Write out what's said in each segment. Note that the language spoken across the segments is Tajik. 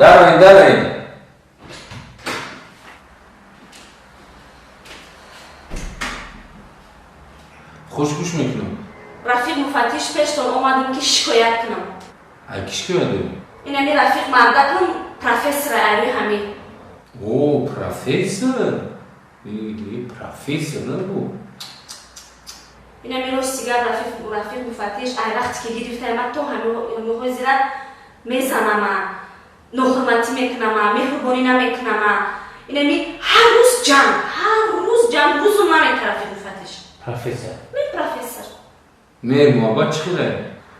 Дароин, дароин. Хуш гӯш мекунам. Рафиқ муфаттиш, пештон омадем, ки шикоят кунам. Ай ки шикоят дорӣ? Инами рафиқ мардакум профессора, айрӯи ҳамин. О, профессор, профессор набу. Инами рости гап, рафиқ муфаттиш, ай вақте ки гирифтаи ман то ҳамиҳои зира мезанама, нохурматӣ мекунама, меҳрубонӣ намекунама. Инами ҳар рӯз ҷанг, ҳар рӯз ҷанг, рӯзу намекунад рафиқ муфаттиш. Профессор? Ме, профессор. Меҳр муҳаббат чӣ хеле?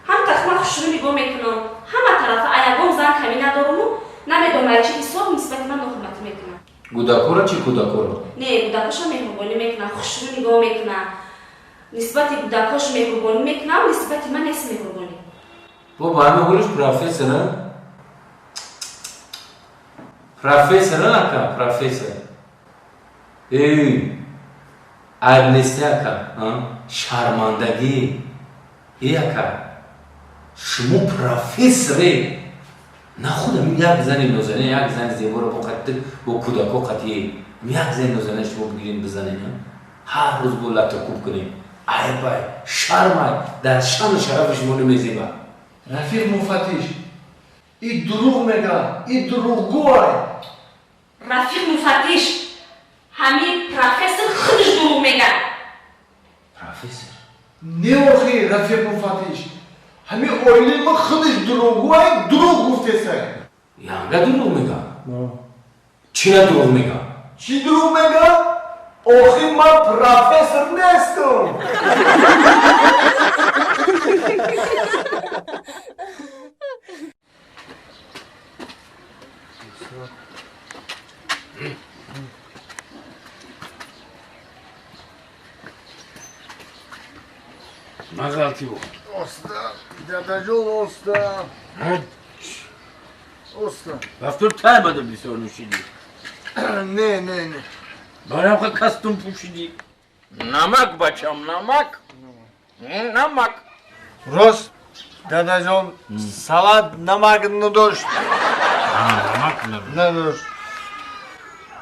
Ҳам тахма хушрӯ нигоҳ мекунам, ҳама тарафа аягон зан камӣ надоруму намедонам, ай чӣ ҳисоб нисбати ман нохурматӣ мекунам. Кӯдакора чӣ, кӯдакора? Не, кӯдакоша меҳрубонӣ мекунам, хушрӯ нигоҳ мекунам, нисбати кӯдакош меҳрубонӣ мекунам, нисбати ман нест меҳрубонӣ. Бо ба ҳамин ҳолиш профессор, профессор, ака, профессор. Эй, айб нести, ака, шармандагӣ. Э, ака, шумо профессоре, нахуд ҳамин як зани нозанин, як зани зеборо бо қати, бо кӯдако қатие, як зани нозанин шумо бигирин, бизанен, ҳар рӯз бо латакӯб кунем. Айбай, шармай, дар шану шарафи шумо намезеба. Рафиқ муфаттиш, и дурӯғ мега, и дурӯғгӯай. Рафиқ муфаттиш, ҳамин профессор худаш дурӯғ мега. Профессор? Не, охи, рафиқ муфаттиш, ҳамин оилаи ма худаш дурӯғгӯай, дурӯғ гуфтесай. Янга дурӯғ мега? Чира дурӯғ мега? Чӣ дурӯғ мега? Охи, ман профессор нестам. Мағалти. Оста, дадаҷон, оста, оста. Рафтор таймада бисёр нӯшидӣ. Не, не, не. Барам костюм пӯшидӣ. Намак, бачам, намак, намак. Рост, дадаҷон, салат намак надошт. Намак надошт.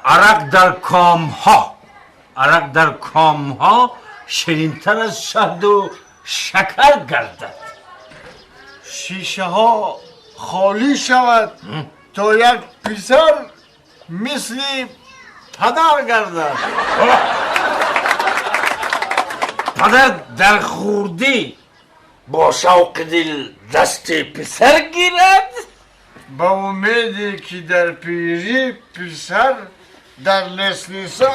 Арақ дар комҳо, арақ дар комҳо ширинтар аз шаҳду шакар гардад. Шишаҳо холӣ шавад, то як писар мисли падар гардад. Падар дар хурдӣ бо шавқи дил дасти писар гирад, ба умеде ки дар пирӣ писар дар лестница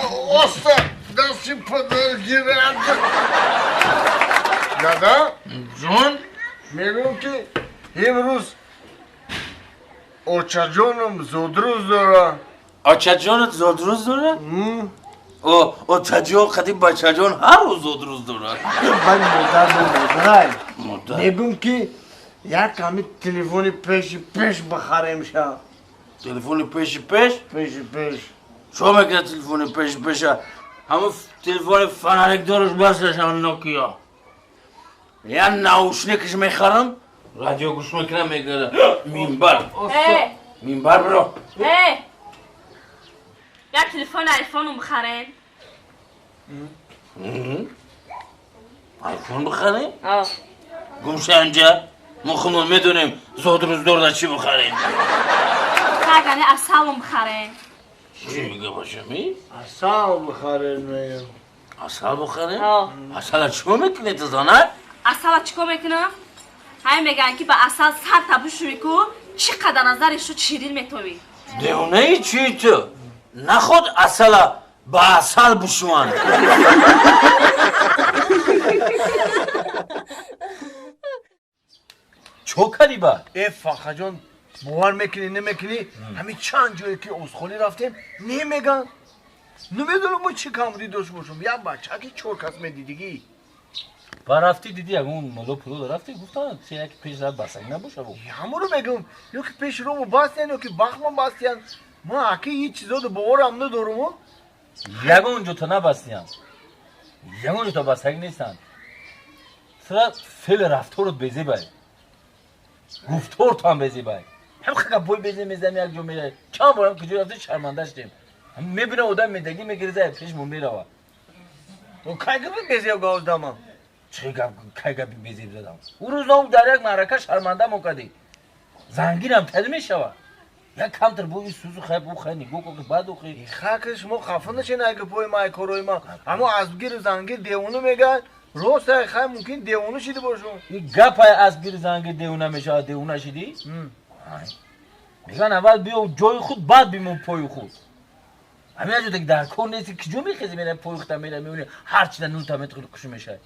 оста дасти падар гирад. Дада. Ҷон. Мегӯм, ки имрӯз очаҷоном зодрӯз дора. Очаҷонат зодрӯз дора? Очаҷон қади бачаҷон ҳар рӯз зодрӯз дорад. Бай, модар, модарай, мегӯм, ки як ҳами телефони пеши пеш бихарем ша. Телефони пеши пеш? Пеши пеш. Чо мекунад телефони пеши пеша? Ҳамун телефони фонарикдораш басашам, Нокио. Я наушникаш мехарам, радио гӯш мекунам, мегара минбар. Минбар биро. Як телефони айфону бихарем. Айфон бихарем? Гумша инҷа, мо худмон медонем зодрӯздорда чӣ бихарем. Тагани асалум бихарем. Чӣ мега, бачами? Асал бихарем, мегам. Асал бихарем? Асала чико мекунед, зана? Асала чико мекунам? Ҳай, мегӯянд, ки ба асал сарта бушӯӣ ку, чӣ қадар назари шу ширин метовӣ. Девонаи чӣ ту? Наход асала ба асал бушӯанд. Чо кардӣ ба? Э, Фархаҷон, бовар мекунӣ, намекунӣ, ҳамин чанд ҷое ки озхонӣ рафтем, немеган. Намедонам, мо чӣ камбудӣ дошт бошам. Як бачаки чор кас медидигӣ. Ба рафтӣ, дидӣ, ягон мулло пуло рафтӣ, гуфтанд, чи яки пеш зад басак набоша бу. Ҳамонро мегӯм, ё ки пеши рому бастиян, ё ки бахмон бастиян. Ман аки ҳеҷ чизоду боварам надоруму. Ягон ҷо то набастиян, ягон ҷо то бастагӣ нестанд. Сира феъли рафторот безебай. Гуфтортам безебай. Ҳам хака пой безе мезани як ҷо мерай. Чанд борам куҷо рафти шарманда шудем. Мебина одам медагӣ мегирза пешмон мерава. Кай гапи безеб гап задам? Чӣ гап кай гапи безеб задам? Ӯ рӯз дар як маърака шарманда мо кардӣ. Зангирам тади мешава. Як камтар бо ин сузу хай бу хай нигоҳ кун баъд охи. Хаки шумо хафа нашед ай гапои ма ай корои ма. Аммо асбгиру зангир девона мегӯяд. Рост ай хай мумкин девона шида бошум. Ин гап ай асбгиру зангир девона мешавад девона шидӣ? Мегӯянд аввал биё ҷои худ баъд бимон пои худ. Ҳамин аҷо дар кор нести киҷо мехези мерай пои худта мерай мебини ҳар чиза нунта метихӯри хушу мешавад.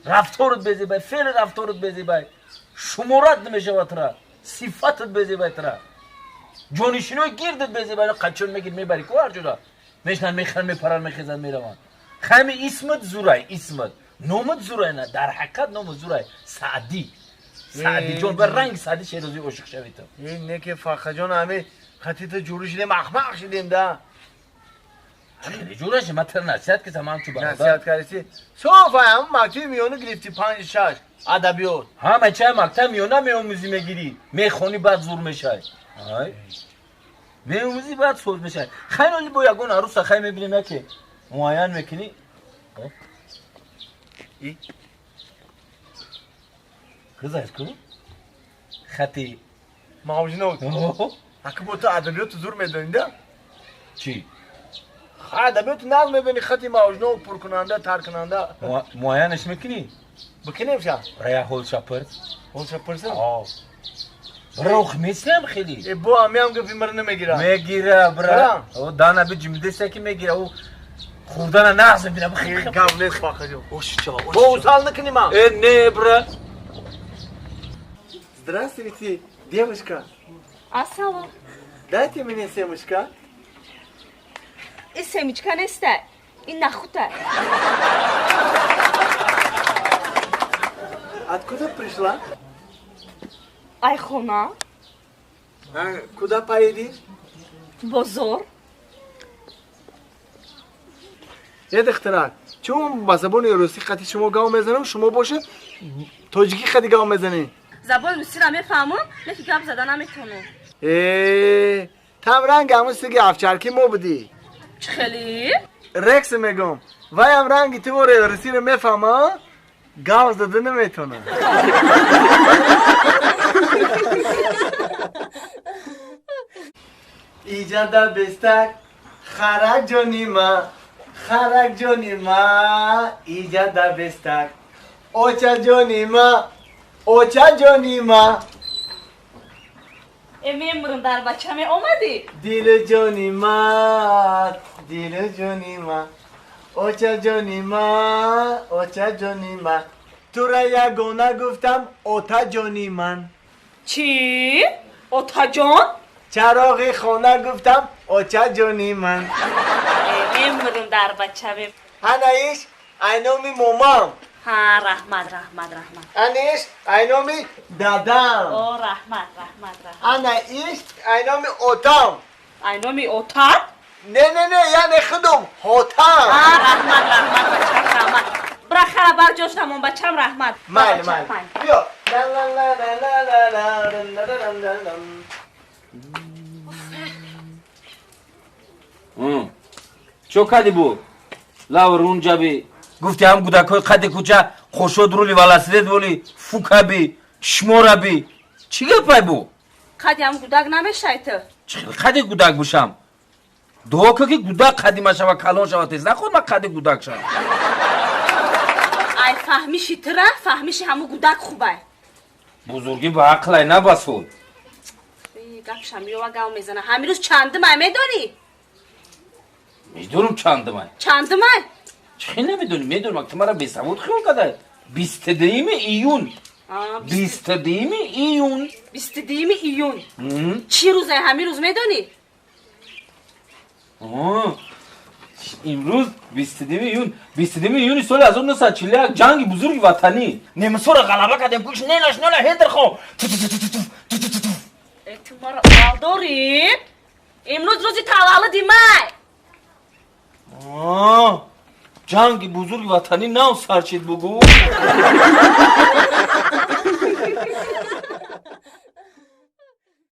Рафторат безебай, феъли рафторат безебай, шуморат намешавад тура, сифатат безебай тура. Ҷонишинои гирдат безебай, қачон мегир мебари ку ҳар ҷода. Мешинанд, мехӯранд, мепаранд, мехезанд, мераванд. Хами исмат зурай, исмат. Номат зурай на, дар ҳақиқат номат зурай. Саъдӣ. Саъдиҷон, ба ранги Саъдӣ Шерозӣ ошиқ шавӣ ту. Ин не ки Фархаҷон ҳами хатита ҷурӣ шидем, ахмақ шидем да. Хеле ҷура шидем, ман тура насиҳат кардам, ҳам чу бародар. Насиҳат кардӣ? Соф ай ҳамун мактаби миёна гирифтӣ 5-6 адабиёт. Ҳама чай мактаби миёна меомӯзӣ мегирӣ, мехонӣ баъд зур мешавӣ. Ай. Меомӯзӣ баъд соз мешавӣ. Хайр оли бо ягон арӯса хай мебинем яке муайян мекунӣ. И? Гузашт ку? Хати мавҷинот. Аки бо ту адабиёту зур медонӣ да? Чӣ? Адабиёту нағз медонӣ, хати мавҷинот пуркунанда, таркунанда. Муайянаш мекунӣ? Бикунем ша? Рая ҳолша пирс. Ҳолша пирсам? Бра, ох меслам хеле. Э, бо ҳамиам гапи мара намегира. Мегира, бра. О, дана би ҷимдеса ки мегира. Ӯ хӯрдана нағз мебина. Гап нест, Фархаҷон. Ошича, Бо усал накунӣ ман. Э, не, бра. Здравствуйте, девушка. Ассалом. Дайте мне семечка. Ин семечка неста, ин нахута. Откуда пришла? Ай хона. Куда поедешь? Бозор. Э, духтарак, чун ба забони русӣ хати шумо гав мезанам, шумо бошед тоҷикӣ хати гав мезанед. Забони русиро мефаҳмам, лекин гап зада наметавонам. Э, там ранги ҳамун сиги афчарки мо будӣ. Чӣ хеле? Рекс мегӯм. Ваям ранги ту воре русиро мефаҳма, гав зада наметавонам. Иҷада бестак, харак ҷони ма, харак ҷони ма, иҷада бестак. Оча ҷони ма, оча ҷони ма. Э, мемурам дар бача меомадӣ? Дилу ҷони ма, дилу ҷони ма, оча ҷони ма, оча ҷони ма. Тура ягона гуфтам, ота ҷони ман. Чӣ? Отаҷон? Чароғи хона гуфтам, оча ҷони ман. Мемурам дар бача мем. Анаиш айноми момам. Ҳа, раҳмат, раҳмат, раҳмат. Анаиш айноми дадам. О, раҳмат, раҳмат, раҳмат. Анаиш айноми отам. Айноми отат? Не, не, не, яъне худум ҳотам. Ҳа, раҳмат, раҳмат, бачам, раҳмат. Бира хара бар ҷош намон, бачам, раҳмат. Майли, майли. Биё. Чо кади бу? Лав рунҷаби. Гуфти ҳам гудакҳои қади кӯча хошод рули велосипед воли фукаби, чишмораби. Чӣ гапай бу? Қади ҳам гудак намешай ту. Чӣ хел қади гудак бошам? Дуо кун ки гудак қади машава, калон шава тез. Наход ман қади гудак шавам. Ай фаҳмиши тура, фаҳмиши ҳаму гудак хубай. Бузургӣ ба ақлай, на ба сол. Гапшам ёва гав мезана. Ҳамин рӯз чандумай медонӣ? Медонам чандумай. Чандумай? Чӣ хел намедонӣ? Медонам, ту мара бесавод хиёл кадай. 22 июн. 22 июн. 22 июн. Чӣ рӯзай ҳамин рӯз медонӣ? Имрӯз 22 июн. 22 июни соли 1941 ҷанги бузурги ватанӣ. Немисҳоро ғалаба кардем. Гӯш ненаш нона ҳедерхо. Ту-ту-ту-ту-ту-ту-ту-ту. Э, ту маро алдорӣ? Имрӯз рӯзи таваллуди май. Ҷанги бузурги ватанӣ нав сар шид бугӯ.